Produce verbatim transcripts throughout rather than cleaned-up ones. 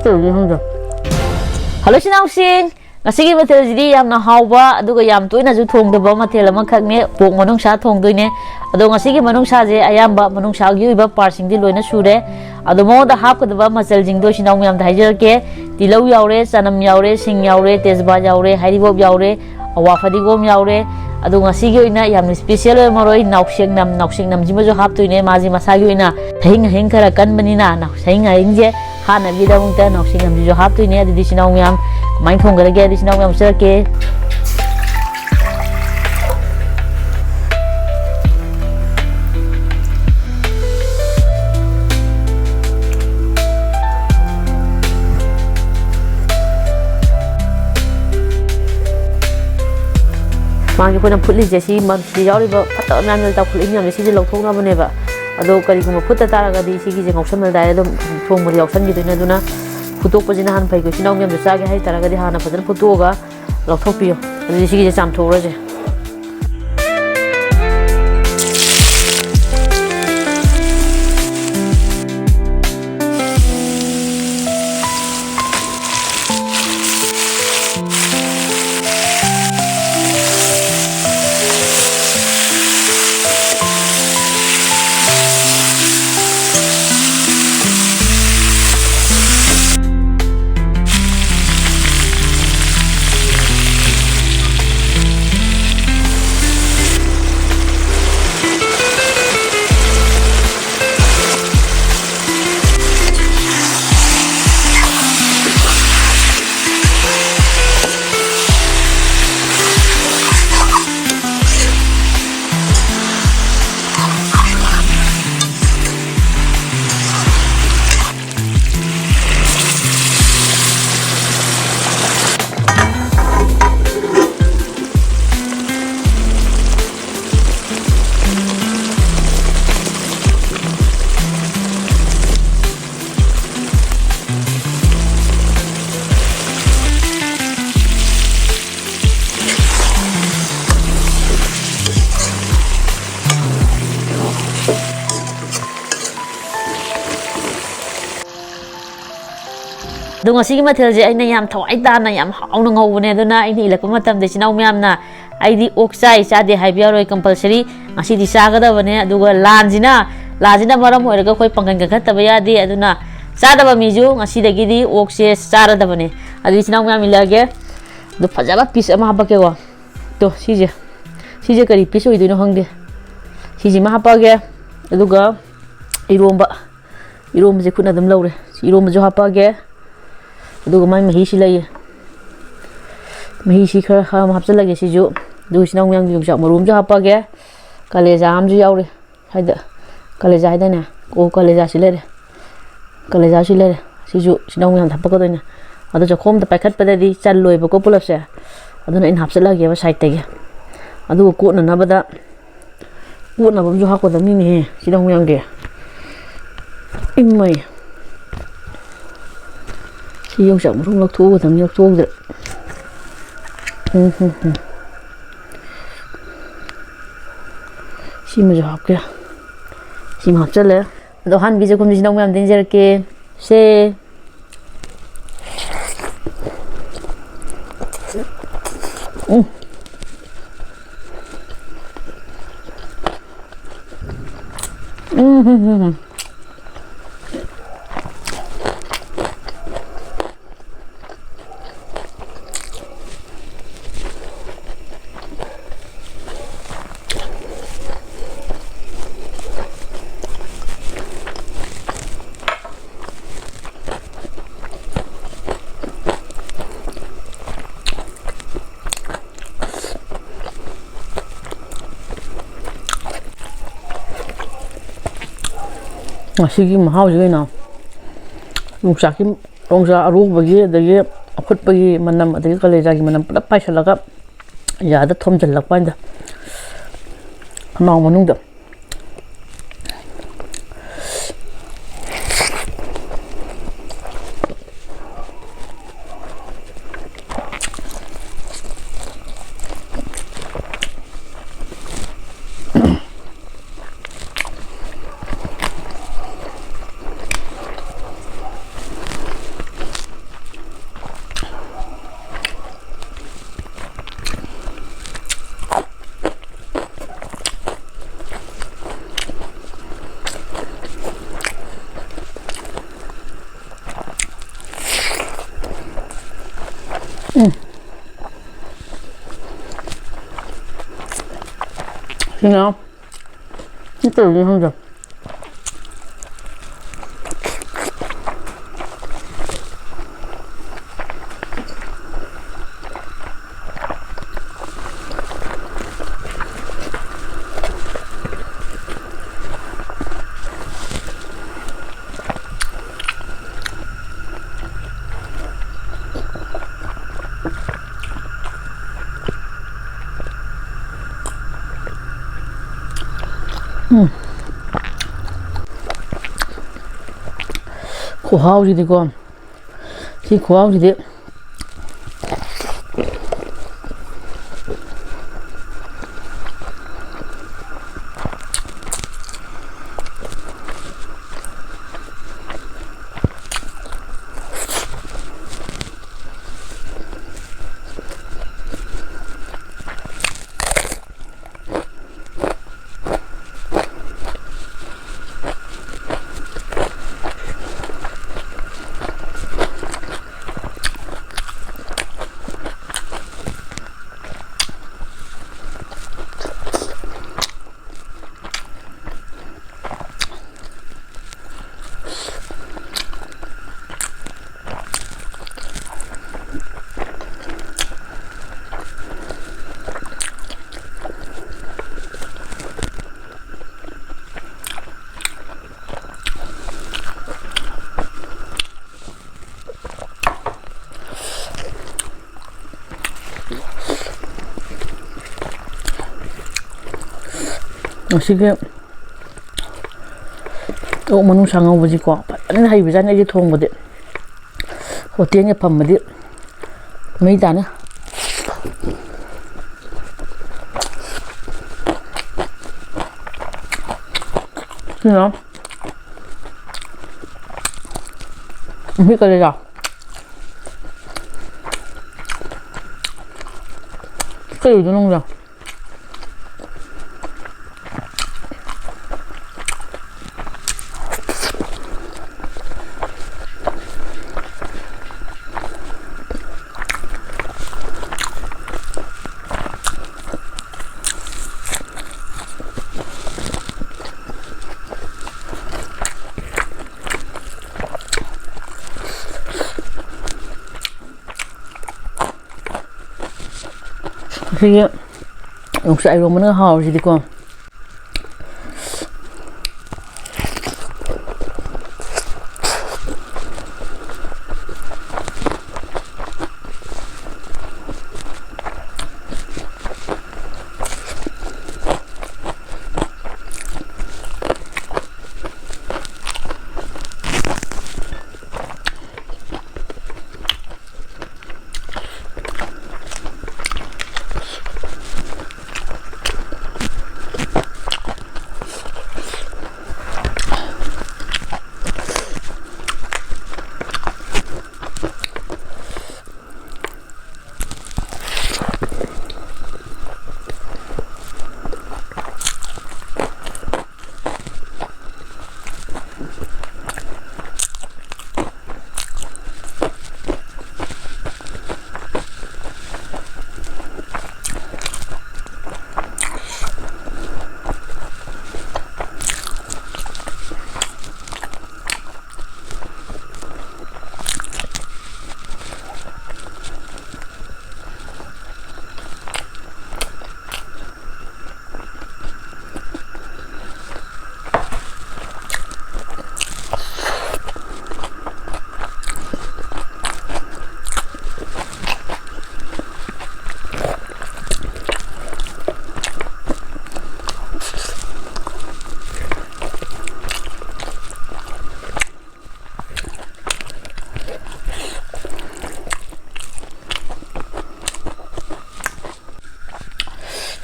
ꯇꯧꯔꯤꯅꯣ ꯈꯪꯗꯦ꯫ ꯍꯜꯂꯣ, ꯏꯆꯤꯟ ꯏꯅꯥꯎꯁꯤꯡ! ꯉꯁꯤꯒꯤ ꯃꯊꯦꯜꯁꯤꯗꯤ ꯌꯥꯝꯅ ꯍꯥꯎꯕ, ꯑꯗꯨꯒ ꯌꯥꯝ ꯇꯣꯏꯅꯁꯨ ꯊꯣꯡꯗꯕ ꯃꯊꯦꯜ ꯑꯃꯈꯛꯅꯦ꯫ ꯄꯣꯛ ꯃꯅꯨꯡꯁꯥ ꯊꯣꯡꯗꯣꯏꯅꯦ꯫ ꯑꯗꯣ ꯉꯁꯤꯒꯤ ꯃꯅꯨꯡꯁꯥꯁꯦ ꯑꯌꯥꯝꯕ ꯃꯅꯨꯡꯁꯥꯒꯤ ꯑꯣꯏꯕ ꯄꯥꯔꯠꯁꯤꯡꯗꯤ ꯂꯣꯏꯅ ꯁꯨꯔꯦ꯫ ꯑꯗꯣ ꯃꯉꯣꯟꯗ ꯍꯥꯞꯀꯗꯕ ꯃꯆꯜꯁꯤꯡꯗꯣ ꯏꯆꯤꯟ ꯏꯅꯥꯎ ꯃꯌꯥꯝꯗ ꯍꯥꯏꯖꯔꯛꯀꯦ꯫ ꯇꯤꯜꯍꯧ ꯌꯥꯎꯔꯦ, ꯆꯅꯝ ꯌꯥꯎꯔꯦ, ꯁꯤꯡ ꯌꯥꯎꯔꯦ, ꯇꯦꯖꯄꯥꯠ ꯌꯥꯎꯔꯦ, ꯍꯩꯔꯤꯕꯣꯞ ꯌꯥꯎꯔꯦ, ꯑꯋꯥ ꯐꯗꯤꯒꯣꯝ ꯌꯥꯎꯔꯦ꯫ ꯑꯗꯣ ꯉꯁꯤꯒꯤ ꯑꯣꯏꯅ ꯌꯥꯝꯅ ꯏꯁꯄꯤꯁꯦꯜ ꯑꯣꯏꯕ ꯃꯔꯣꯏ ꯅꯥꯎꯁꯦꯛꯅꯝ, ꯅꯥꯎꯁꯦꯛꯅꯝꯁꯤꯃꯁꯨ ꯍꯥꯞꯇꯣꯏꯅꯦ꯫ ꯃꯥꯁꯤ ꯃꯁꯥꯒꯤ ꯑꯣꯏꯅ ꯁꯍꯤꯡ ꯑꯍꯤꯡ ꯈꯔ ꯀꯟꯕꯅꯤꯅ, ꯅꯥꯎ-, ꯁꯍꯤꯡ ꯑꯍꯤꯡꯁꯦ ꯍꯥꯠꯅꯕꯒꯤꯗꯃꯛꯇ ꯅꯥꯎꯁꯦꯛꯅꯝꯁꯤꯁꯨ ꯍꯥꯞꯇꯣꯏꯅꯦ꯫ ꯑꯗꯨꯗꯤ ꯏꯆꯤꯟ ꯏꯅꯥꯎ ꯃꯌꯥꯝ ꯀꯃꯥꯏꯅ ꯊꯣꯡꯒꯗꯒꯦ? ꯑꯗꯨꯗꯤ ꯏꯆꯤꯟ ꯏꯅꯥꯎ ꯃꯌꯥꯝ ꯎꯠꯆꯔꯛꯀꯦ꯫ ꯃꯥꯒꯤ ꯑꯩꯈꯣꯏꯅ ꯐꯨꯠꯂꯤꯁꯦ ꯁꯤ ꯃ-, ꯁꯤꯗ ꯌꯥꯎꯔꯤꯕ ꯐꯠꯇꯕ ꯃꯌꯥꯝꯁꯦ, ꯆꯥꯎꯈꯠꯂꯛꯏ ꯃꯌꯥꯝꯁꯦ, ꯁꯤꯁꯦ ꯂꯧꯊꯣꯛꯅꯕꯅꯦꯕ꯫ ꯑꯗꯣ ꯀꯔꯤꯒꯨꯝꯕ ꯐꯨꯠꯇ ꯇꯥꯔꯒꯗꯤ ꯁꯤꯒꯤꯁꯦ ꯉꯧꯁꯟꯕꯗ direct ꯑꯗꯨꯝ ꯊꯣꯡꯕꯗ ꯌꯥꯎꯁꯟꯈꯤꯗꯣꯏꯅꯦ꯫ ꯑꯗꯨꯅ ꯐꯨꯠꯇꯣꯛꯄꯁꯤꯅ ꯍꯥꯟꯅ ꯐꯩꯀꯣ꯫ ꯏꯆꯤꯟ ꯏꯅꯥꯎ ꯃꯌꯥꯝꯁꯨ ꯆꯥꯒꯦ ꯍꯥꯏ ꯇꯥꯔꯒꯗꯤ ꯍꯥꯟꯅ ꯐꯖꯅ ꯐꯨꯠꯇꯣꯛꯑꯒ ꯂꯧꯊꯣꯛꯄꯤꯌꯣ꯫ ꯑꯗꯨꯗꯤ ꯁꯤꯒꯤꯁꯦ ꯆꯥꯝꯊꯣꯛꯎꯔꯁꯦ꯫ ꯑꯗꯣ ꯉꯁꯤꯒꯤ ꯃꯊꯦꯜꯁꯦ ꯑꯩꯅ ꯌꯥꯝ ꯊꯋꯥꯏ ꯇꯥꯅ, ꯌꯥꯝ ꯍꯥꯎꯅ ꯉꯧꯕꯅꯦ꯫ ꯑꯗꯨꯅ ꯑꯩꯅ ꯏꯜꯂꯛꯄ ꯃꯇꯝꯗ, ꯏꯆꯤꯟ ꯏꯅꯥꯎ ꯃꯌꯥꯝꯅ, ꯑꯩꯗꯤ ꯑꯣꯛ ꯆꯥꯏ ꯆꯥꯗꯦ ꯍꯥꯏꯕ ꯌꯥꯔꯣꯏ, compulsory ꯉꯁꯤꯗꯤ ꯆꯥꯒꯗꯕꯅꯦ꯫ ꯑꯗꯨꯒ ꯂꯥꯟꯁꯤꯅ, ꯂꯥꯟꯁꯤꯅ ꯃꯔꯝ ꯑꯣꯏꯔꯒ ꯑꯩꯈꯣꯏ ꯄꯥꯡꯒꯜ ꯀꯟꯈꯠꯇꯕ ꯌꯥꯗꯦ꯫ ꯑꯗꯨꯅ ꯆꯥꯗꯕ ꯃꯤꯁꯨ ꯉꯁꯤꯗꯒꯤꯗꯤ ꯑꯣꯛꯁꯦ ꯆꯥꯔꯗꯕꯅꯦ꯫ ꯑꯗꯨ ꯏꯆꯤꯟ ꯏꯅꯥꯎ ꯃꯌꯥꯝ ꯏꯜꯂꯛꯑꯒꯦ꯫ ꯑꯗꯨ ꯐꯖꯕ piece ꯑꯃ ꯍꯥꯞꯄꯛꯀꯦꯀꯣ꯫ ꯇꯣ, ꯁꯤꯁꯦ, ꯁꯤꯁꯦ ꯀꯔꯤ piece ꯑꯣꯏꯗꯣꯏꯅꯣ ꯈꯪꯗꯦ꯫ ꯁꯤꯁꯤꯃ ꯍꯥꯞꯄꯛꯑꯒꯦ꯫ ꯑꯗꯨꯒ ꯏꯔꯣꯝꯕ, ꯏꯔꯣꯝꯕꯁꯦ ꯈꯨꯠꯅ ꯑꯗꯨꯝ ꯂꯧꯔꯦ꯫ ꯏꯔꯣꯝꯕꯁꯨ ꯍꯥꯞꯄꯛꯑꯒꯦ꯫ ꯑꯗꯨꯒ ꯃꯥꯏ ꯃꯍꯤꯁꯤ ꯂꯩꯌꯦ, ꯃꯍꯤꯁꯤ ꯈꯔ, ꯈꯔ ꯑꯃ ꯍꯥꯞꯆꯤꯜꯂꯒꯦ ꯁꯤꯁꯨ꯫ ꯑꯗꯨꯒ ꯏꯆꯤꯟ ꯏꯅꯥꯎ ꯃꯌꯥꯝꯒꯤ ꯌꯣꯡꯆꯥꯛ ꯃꯔꯨ ꯑꯃꯁꯨ ꯍꯥꯞꯄꯛꯑꯒꯦ꯫ ꯀꯥꯂꯦꯖꯥ ꯑꯃꯁꯨ ꯌꯥꯎꯔꯤ꯫ ꯍꯥꯏꯗ, ꯀꯥꯂꯦꯖꯥ ꯍꯥꯏꯗꯥꯏꯅꯦ? ꯑꯣ, ꯀꯥꯂꯦꯖꯥꯁꯤ ꯂꯩꯔꯦ, ꯀꯥꯂꯦꯖꯥꯁꯤ ꯂꯩꯔꯦ꯫ ꯁꯤꯁꯨ ꯏꯆꯤꯟ ꯏꯅꯥꯎ ꯃꯌꯥꯝꯗ ꯍꯥꯞꯄꯛꯀꯗꯣꯏꯅꯦ꯫ ꯑꯗꯣ ꯆꯥꯛꯈꯣꯝꯗ ꯄꯥꯏꯈꯠꯄꯗꯗꯤ ꯆꯜꯂꯣꯏꯕꯀꯣ ꯄꯨꯂꯞꯁꯦ꯫ ꯑꯗꯨꯅ ꯑꯩꯅ ꯍꯥꯞꯆꯤꯜꯂꯛꯑꯒꯦꯕ sideꯇꯒꯤ꯫ ꯑꯗꯨꯒ ꯀꯣꯠꯅꯅꯕꯗ, ꯀꯣꯠꯅꯕ ꯑꯃꯁꯨ ꯍꯥꯞꯀꯗꯕꯅꯤꯅꯦꯍꯦ ꯏꯆꯤꯟ ꯏꯅꯥꯎ ꯃꯌꯥꯝꯒꯤ꯫ ꯏꯃꯩ! ꯁꯤ ꯌꯣꯡꯆꯥꯛ ꯃꯔꯨ ꯂꯧꯊꯣꯛꯎꯒꯗꯕꯅꯤ, ꯂꯧꯊꯣꯛꯍꯧꯗ꯭ꯔꯦ꯫ ꯎꯝ, ꯎꯝ, ꯎꯝ꯫ ꯁꯤꯃꯁꯨ ꯍꯥꯞꯀꯦ꯫ ꯁꯤꯃ ꯍꯥꯞꯆꯜꯂꯦ꯫ ꯑꯗꯣ ꯑꯍꯥꯟꯕꯒꯤ ꯆꯥꯛꯈꯨꯝꯁꯤ ꯏꯆꯤꯟ ꯏꯅꯥꯎ ꯃꯌꯥꯝꯗ ꯏꯟꯖꯔꯛꯀꯦ꯫ ꯁꯦ꯫ ꯎꯝ꯫ ꯎꯝ, ꯎꯝ, ꯎꯝ, ꯎꯝ꯫ ꯉꯁꯤꯒꯤ ꯃꯍꯥꯎꯁꯤ ꯀꯩꯅꯣ? ꯌꯣꯡꯆꯥꯛꯀꯤ, ꯌꯣꯡꯆꯥꯛ ꯑꯔꯣꯕꯒꯤ, ꯑꯗꯒꯤ ꯑꯐꯨꯠꯄꯒꯤ ꯃꯅꯝ, ꯑꯗꯒꯤ ꯀꯂꯦꯖꯥꯒꯤ ꯃꯅꯝ ꯄꯨꯂꯞ ꯄꯥꯏꯁꯤꯜꯂꯒ ꯌꯥꯗ ꯊꯣꯝꯖꯤꯜꯂꯛꯄ ꯍꯥꯏꯗ, ꯈꯅꯥꯎ ꯃꯅꯨꯡꯗ꯫ ꯀꯩꯅꯣ? ꯁꯤ ꯀꯩꯅꯣ ꯈꯪꯗꯦ꯫ ꯎꯝ꯫ ꯈꯨꯍꯥꯎꯁꯤꯗꯤꯀꯣ꯫ ꯁꯤ ꯈꯨꯍꯥꯎꯁꯤꯗꯤ꯫ ꯉꯁꯤꯒꯤ ꯑꯣꯛ ꯃꯅꯨꯡꯁꯥ ꯉꯧꯕꯁꯤꯀꯣ, ꯐꯖꯅ ꯍꯩꯕꯖꯥꯠꯅꯤ ꯑꯩꯗꯤ ꯊꯣꯡꯕꯗꯤ꯫ ꯍꯣꯇꯦꯜꯒ ꯐꯝꯕꯗꯤ ꯃꯩ ꯇꯥꯅꯤ꯫ ꯁꯤꯅ ꯃꯍꯤ ꯀꯂꯦꯖꯥ꯫ ꯀꯩꯗꯣ ꯅꯪꯗꯣ? ꯁꯤꯒꯤ ꯌꯣꯡꯆꯥꯛ ꯏꯔꯣꯝꯕꯅ ꯍꯥꯎꯔꯤꯁꯤꯗꯤꯀꯣ꯫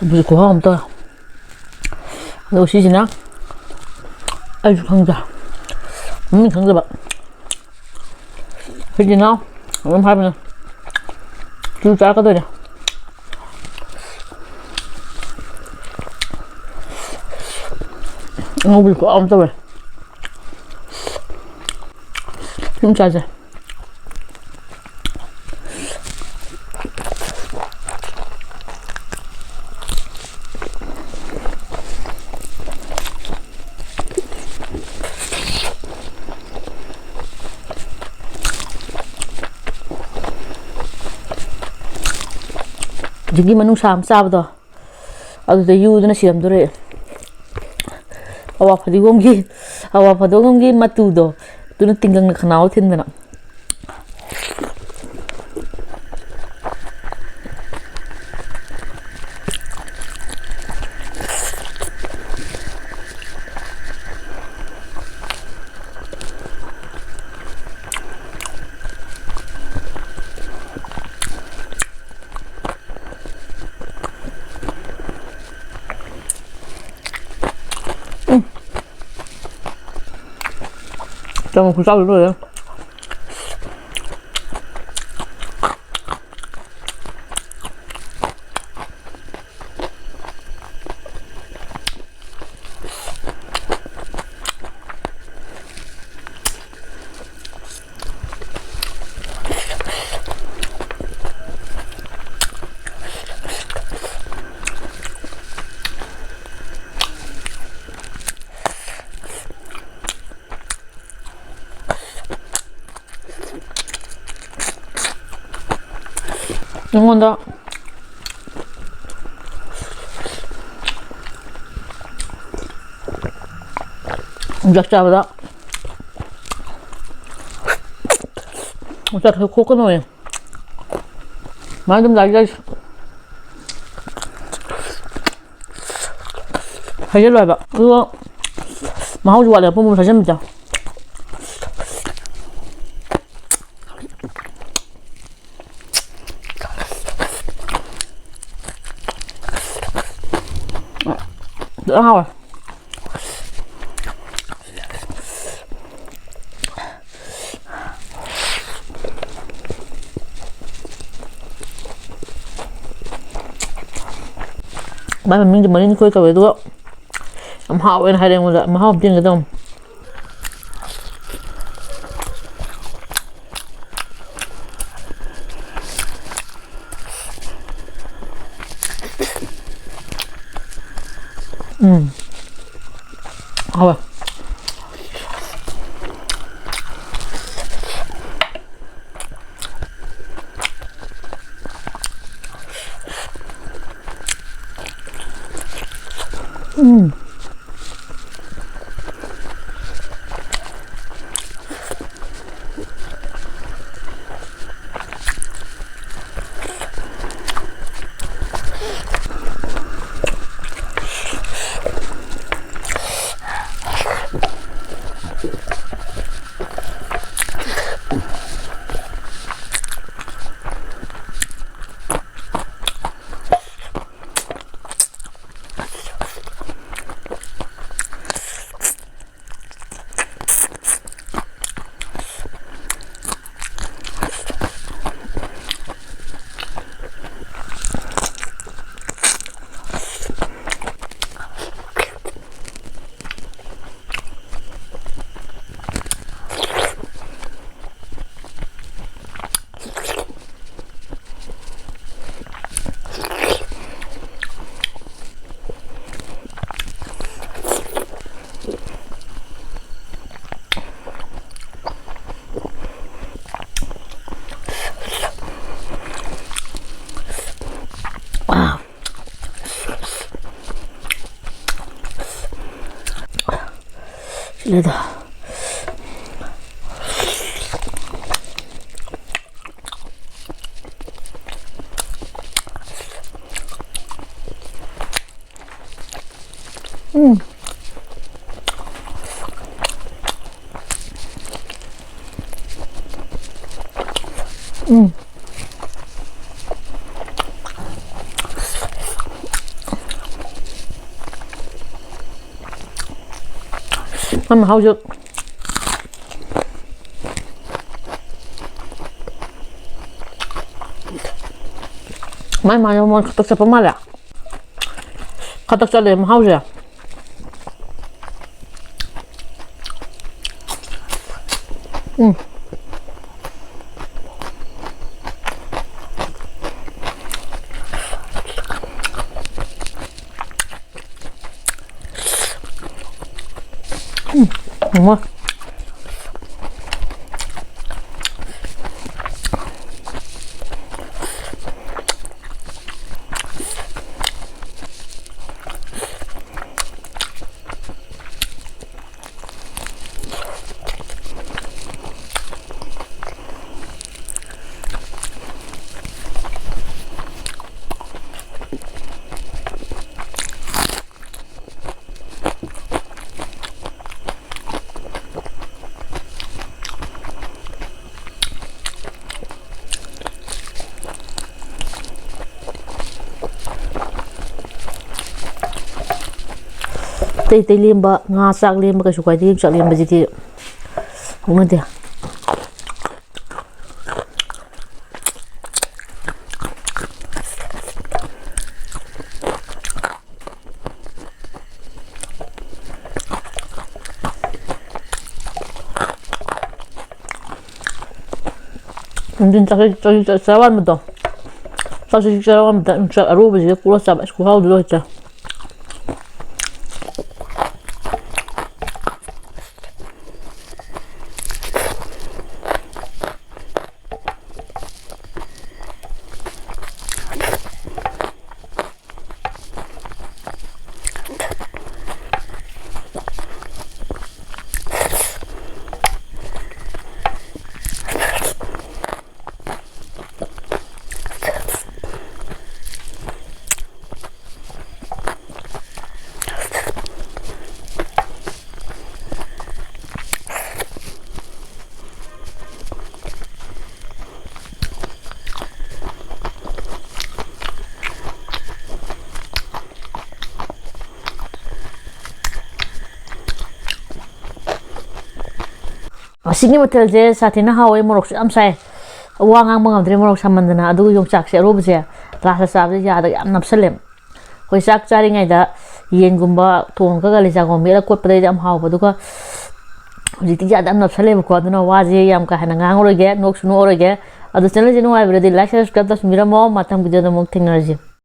ꯑꯗꯨꯗꯤ ꯈꯨꯍꯥꯎ ꯑꯃ ꯇꯧꯔꯦ꯫ ꯑꯗꯣ ꯁꯤꯁꯤꯅ ꯑꯩꯁꯨ ꯈꯪꯗꯦ, ꯃꯃꯤꯡ ꯈꯪꯗꯕ꯫ ꯁꯤꯁꯤꯅ ꯑꯗꯨꯝ ꯍꯥꯏꯕꯅꯦ, ꯆꯨ ꯆꯥꯔꯛꯀꯗꯣꯏꯅꯦ꯫ ꯑꯉꯧꯕꯁꯨ ꯈꯨꯍꯥꯎ ꯑꯃ ꯇꯧꯋꯦ꯫ ꯁꯨꯝ ꯆꯥꯁꯦ꯫ ꯁꯤꯒꯤ ꯃꯅꯨꯡꯁꯥ ꯑꯃ ꯆꯥꯕꯗꯣ, ꯑꯗꯨꯗ ꯌꯨꯗꯅ ꯁꯤꯔꯝꯗꯣꯔꯦ꯫ ꯑꯋꯥ ꯐꯗꯤꯒꯣꯝꯒꯤ, ꯑꯋꯥ ꯐꯗꯤꯒꯣꯝꯒꯤ ꯃꯇꯨꯗꯣ, ꯑꯗꯨꯅ ꯇꯤꯡꯒꯪꯅ ꯈꯅꯥꯎ ꯊꯤꯟꯗꯅ꯫ ꯎꯝ꯫ ꯆꯪ ꯈꯨꯆꯥꯎꯗꯤ ꯂꯣꯏꯔꯦ꯫ ꯑꯩꯉꯣꯟꯗ ꯆꯥꯛ ꯆꯥꯕꯗ ꯆꯠꯈ꯭ꯔꯦ ꯈꯣꯠꯀꯅꯣꯌꯦ꯫ ꯃꯥ ꯑꯗꯨꯝ ꯂꯥꯏꯔꯤꯛ ꯂꯥꯏꯁꯨ ꯍꯩꯖꯤꯜꯂꯣ ꯍꯥꯏꯕ꯫ ꯑꯗꯨꯒ ꯃꯍꯥꯎꯁꯨ ꯋꯥꯠꯂꯦ ꯑꯄꯨꯝꯕ ꯍꯩꯖꯤꯟꯕꯗꯣ꯫ ꯐꯖꯅ ꯍꯥꯎꯋꯦ꯫ ꯃꯥꯏ ꯃꯃꯤꯡꯗꯤ ꯃꯔꯤꯟ ꯈꯣꯏ ꯀꯧꯋꯦ, ꯑꯗꯨꯒ ꯌꯥꯝ ꯍꯥꯎꯋꯦꯅ ꯍꯥꯏꯔꯦ ꯑꯩꯉꯣꯟꯗ꯫ ꯃꯍꯥꯎ ꯑꯝꯇ ꯌꯦꯡꯒꯦ ꯇꯧꯅꯤ꯫ ꯎꯝ꯫ ꯍꯥꯎꯋꯦ꯫ ꯂꯩꯗ꯫ ꯎꯝ꯫ ꯎꯝ꯫ ꯃꯥꯏ ꯃꯍꯥꯎꯁꯦ꯫ ꯃꯥꯏ ꯃꯍꯥꯎꯁꯦ ꯃꯉꯣꯟ ꯈꯛꯇ ꯆꯠꯄ ꯃꯥꯜꯂꯦ꯫ ꯈꯇꯛ ꯆꯠꯂꯦ ꯃꯍꯥꯎꯁꯦ꯫ ꯎꯝ꯫ ꯎꯝ꯫ ꯃꯣꯃꯣ꯫ ꯑꯇꯩ ꯑꯇꯩ ꯂꯦꯝꯕ, ꯉꯥ ꯆꯥꯛ ꯂꯦꯝꯕ ꯀꯩꯁꯨ ꯀꯥꯏꯗꯦ, ꯌꯣꯡꯆꯥꯛ ꯂꯦꯝꯕꯁꯤꯗꯤ ꯍꯧꯅꯗꯦ꯫ ꯅꯨꯡꯊꯤꯟ ꯆꯥꯛ, ꯆꯥꯛ, ꯆꯥꯛ ꯆꯔꯥ ꯋꯥꯟꯕꯗꯣ, ꯆꯥꯛ, ꯆꯥꯛ ꯆꯔꯥ ꯋꯥꯟꯕꯗ ꯌꯣꯡꯆꯥꯛ ꯑꯔꯣꯕꯁꯤꯒ ꯀꯣꯠꯂ ꯆꯥꯕ, ꯑꯁ, ꯈꯨꯍꯥꯎꯗꯤ ꯂꯣꯏꯔꯦ꯫ ꯑꯁꯤꯒꯤ ꯃꯊꯦꯜꯁꯦ ꯁꯥꯊꯤꯅ ꯍꯥꯎꯋꯦ, ꯃꯣꯔꯣꯛꯁꯨ ꯌꯥꯝ ꯁꯥꯏ꯫ ꯋꯥ ꯉꯥꯡꯕ ꯉꯝꯗ꯭ꯔꯦ ꯃꯣꯔꯣꯛ ꯁꯥꯃꯟꯗꯅ꯫ ꯑꯗꯨꯒ ꯌꯣꯡꯆꯥꯛꯁꯦ ꯑꯔꯣꯕꯁꯦ ꯂꯥꯁꯇ ꯆꯥꯕꯁꯦ ꯌꯥꯗ ꯌꯥꯝ ꯅꯞꯁꯜꯂꯦ꯫ ꯑꯩꯈꯣꯏ ꯆꯥꯛ ꯆꯥꯔꯤꯉꯩꯗ ꯌꯦꯟꯒꯨꯝꯕ ꯊꯣꯡꯉꯒ ꯀꯥꯂꯦꯖꯥꯒꯨꯝꯕ ꯃꯦꯠꯂ ꯀꯣꯠꯄꯗꯩꯗꯤ ꯌꯥꯝ ꯍꯥꯎꯕ꯫ ꯑꯗꯨꯒ ꯍꯧꯖꯤꯛꯇꯤ ꯌꯥꯗ ꯌꯥꯝ ꯅꯞꯁꯜꯂꯦꯕꯀꯣ꯫ ꯑꯗꯨꯅ ꯋꯥꯁꯦ ꯌꯥꯝ ꯀꯥ ꯍꯦꯟꯅ ꯉꯥꯡꯉꯔꯣꯏꯒꯦ, ꯅꯣꯛꯁꯨ ꯅꯣꯛꯑꯔꯣꯏꯒꯦ꯫ ꯑꯗꯨ ꯆꯦꯅꯦꯜꯁꯦ ꯅꯨꯡꯉꯥꯏꯕꯤꯔꯗꯤ like, share, subscribe ꯇꯧꯁꯤꯟꯕꯤꯔꯝꯃꯣ꯫ ꯃꯊꯪ ꯚꯤꯗꯤꯑꯣꯗ ꯑꯃꯨꯛ ꯊꯦꯡꯅꯔꯁꯤ꯫